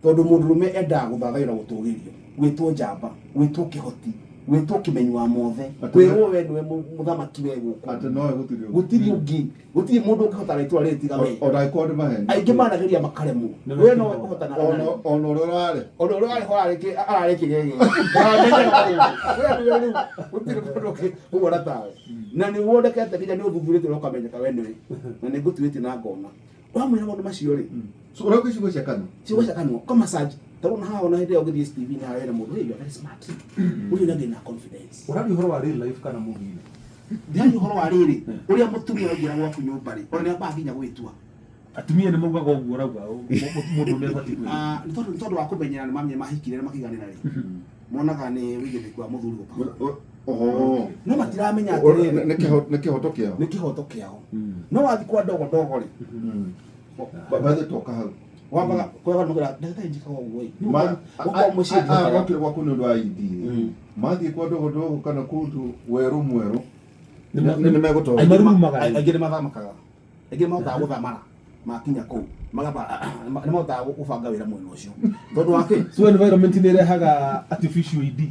Tondũ mũndũrũme endaga gũthathaiyo na gũtũgĩrio, gwĩtwo njamba, gwĩtwo kĩhoti, gwĩtwo kĩmenyi wa mothe, kwĩrwo we nĩwe mũthamaki we gũkũ. Atĩ nowe gũtirĩ ũngĩ. Gũtirĩ ũngĩ, gũtirĩ mũndũ ũngĩhotana itũra rĩrĩ tiga we. Ona angĩkorwo nĩ maheni. Aingĩ manageria makaremwo. Nĩwe We nowe kĩhota. ũhotanaga narĩo. Ona ũrĩa ũrarĩ. Ona ũrĩa warĩ ho ararĩ kĩgege. Ndaramenyaga maũndũ. We nĩwe rĩu gũtirĩ mũndũ ũngĩ ũguona tawe. Na nĩ wonekete nginya nĩ ũthuthurĩtio na ũkamenyeka we nĩwe. Na nĩ ngũtuĩtie na ngona. Wamwĩra maũndũ macio rĩ, So ũrauga ciugo cia kanua. Ciugo cia kanua kwa massage tarå na haha ona hĩndĩ ĩyo ũgĩthiĩ STV na harĩa hena mũndũ, "Hey, you are very smart." Ũcio nĩ na confidence. Ũraria ũhoro wa real life kana movie? Ndĩraria ũhoro wa rĩrĩ, ũrĩa mũtumia waingĩra gwaku nyũmba rĩ, ona nĩ ambaga nginya gwĩtua. Atumia nĩ maugaga ũguo ũrauga mũndũ nĩ abatiĩ kwĩra. Ah, nĩ tondũ wa kũmenyera nĩ mamenya mahikire na makiganĩra rĩ, monaga nĩ wĩigĩrĩrĩki wa mũthuri gũka. Oho. No matiramenya atĩrĩrĩ, Nĩ kĩhoto kĩao. Nĩ kĩhoto kĩao. No wathiĩ kwa ndogo ndogo rĩ, Bathe toka hau. Wambaga kwega nũgera ndagĩtarĩ njikaga ũguo ĩ. Gũkorwo mũciĩ Aya ndihotaga. mokire gwaku nĩ ũndũ wa ID. Mathiĩ kwa ndogo ndogo kana kũndũ werũ mwerũ. Nĩ megũtonya. Aingĩ marumaga rĩ. Aingĩ nĩ mathamakaga, aingĩ nĩ mahotaga gũthamara makinya kũu magamba nĩ mahotaga gũbanga wĩra mwena ũcio tondũ wa kĩ? So environment nĩ ĩrehaga artificial ID,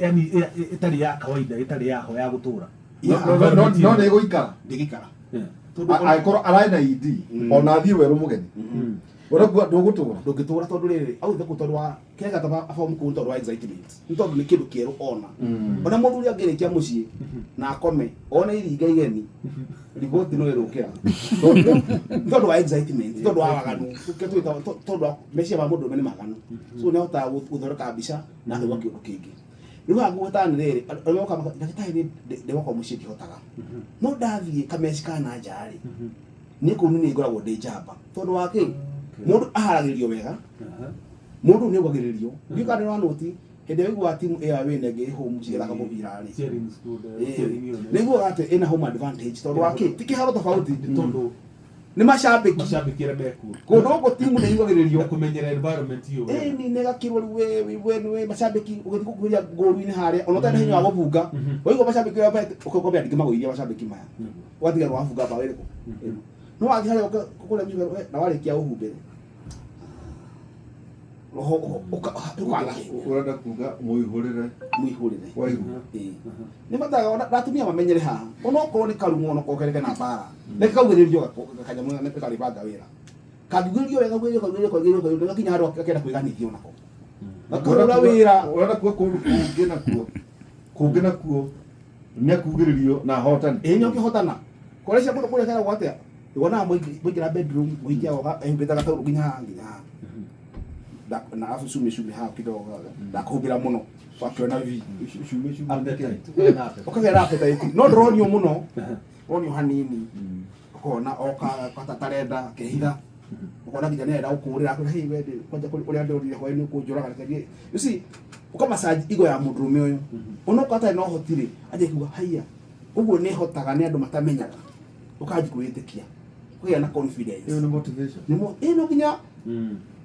yani ĩtarĩ ya kawaida, ĩtarĩ yaho ya gũtũra. No nĩ ĩgũikara. Ndĩgĩikara tondũ Angĩkorwo ararĩ na ID ona athiĩ werũ mũgeni. Ũrakuga ndũgũtũra. Ndũngĩtũra tondũ rĩrĩ authĩ kũu tondũ wa kĩrĩa gataba abomu kũu nĩ tondũ wa excitement, nĩ tondũ nĩ kĩndũ kĩerũ ona. Ona mũthuri angĩrĩkia mũciĩ na akome one iringa igeni riboti no ĩrũkĩra tondũ nĩ tondũ wa excitement, nĩ tondũ wa waganu. Kĩrĩa twĩtaga tondũ wa meciria ma mũndũrũme nĩ maganu, so nĩ ahotaga gũthondeka mbica na akaigua kĩũndũ kĩngĩ. Rĩu haha ngũgwetaga nĩ rĩrĩ, andũ arĩa mokaga ndagĩtarĩ ndĩ gwakwa mũciĩ ndihotaga, no ndathiĩ kameci ka na nja rĩ, niĩ kũu nĩ niĩ ngoragwo ndĩ njamba. Tondũ wa kĩ? Mũndũ aharagĩrĩrio wega, mũndũ nĩ augagĩrĩrio. Ndiũĩ kana nĩ ũranũti hĩndĩ ĩrĩa ũiguaga timu ĩyo ya wĩna ĩngĩ ĩ home cigĩthaka mũbira rĩ, Cheering squad, cheering ĩyo nĩ iguaga atĩ ĩna home advantage. Tondũ wa kĩ? Ti kĩharo tofauti, Nĩ tondũ nĩ macambĩki. Macambĩki arĩa mekuo. Kũndũ gũkũ timu nĩ ĩugagĩrĩrio. Na kũmenyera environment ĩyo wega. Ĩni nĩ gakirwo rĩu we we macambĩki ũgĩthiĩ gũkuhĩrĩria ngũru-inĩ harĩa ona ũtarĩ na hinya wa gũbunga, waigua macambĩki ũrĩa ũkombea ndingĩmagũithia macambĩki maya, ũgatigarwo wabunga mbaũ ĩrĩkũ ĩno. No wathiĩ harĩa kũrĩa mũciĩ we, na warĩkia ũhumbĩre roho ũkaga hinya. Ũrenda kuga mũihũrĩre. Mũihũrĩre. Waigua. Ĩĩ. Nĩ bataga ona na atumia mamenyere haha onokorwo nĩ karung'o onokorwo kereke na mbara reke kaugĩrĩrio kanyamũ nĩ karĩbanga wĩra kangĩugĩrĩrio wega kaugĩrĩrio kaugĩrĩrio kaugĩrĩrio kaugĩrĩrio gakinya handũ gakenda kwĩganithia onako gakahũra wĩra. Ũrenda kuga kũndũ kũngĩ nakuo kũngĩ nakuo nĩ akugĩrĩrio na ahotane. Ĩĩ, nĩ ũkĩhotana kũrĩa kũndũ kũrĩa keragwo atĩa, wonaga mũingĩra bedroom mũingĩ agoka ehumbĩte gataurũ nginya haha nginya haha na arabu cumi cumi haha kidogo ndakũhumbĩra mũno wakĩona vi. Cume cume. Appetite. Ũkagĩa na appetite. Ũkagĩa na appetite no ndũronio mũno, ũronio hanini, ũkona oka kata tarenda akehitha, ũkona nginya nĩarenda gũkũrĩra akwĩra, "Hey, we kwanja ũrĩa ndĩrorire hwaĩ-inĩ ũkũnjũraga reke thiĩ." You see, ũkamassage ego ya mũndũrũme ũyũ onokorwo atarĩ na ũhoti rĩ, anjia kuga haiya ũguo nĩ hotaga nĩ andũ matamenyaga, ũkanji kwĩĩtĩkia, ũkagĩa na confidence. Ĩyo nĩ motivation. Nĩ ĩ no nginya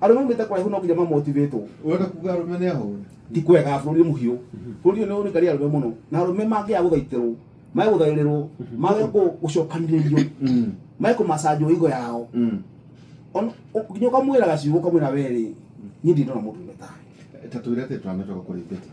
arũme maumĩte kũraihu no nginya mamotivatwo. Ũrenda kuga arũme nĩ ahũre? Ti kwega, bũrũri nĩ mũhiũ, bũrũri ũyũ nĩ ũrikaria arũme mũno na arũme mangĩaga gũthaitĩrwo, mage gũthaĩrĩrwo, mage gũcokanĩrĩrio, mage kũmacanjwo ego yao. Nginya ũkamwĩra gacigo ũkamwĩra, "We rĩ, niĩ ndirĩ ndona mũndũ ũrĩa tawe." Ta twĩre atĩ twanacoka kũrĩ Betty.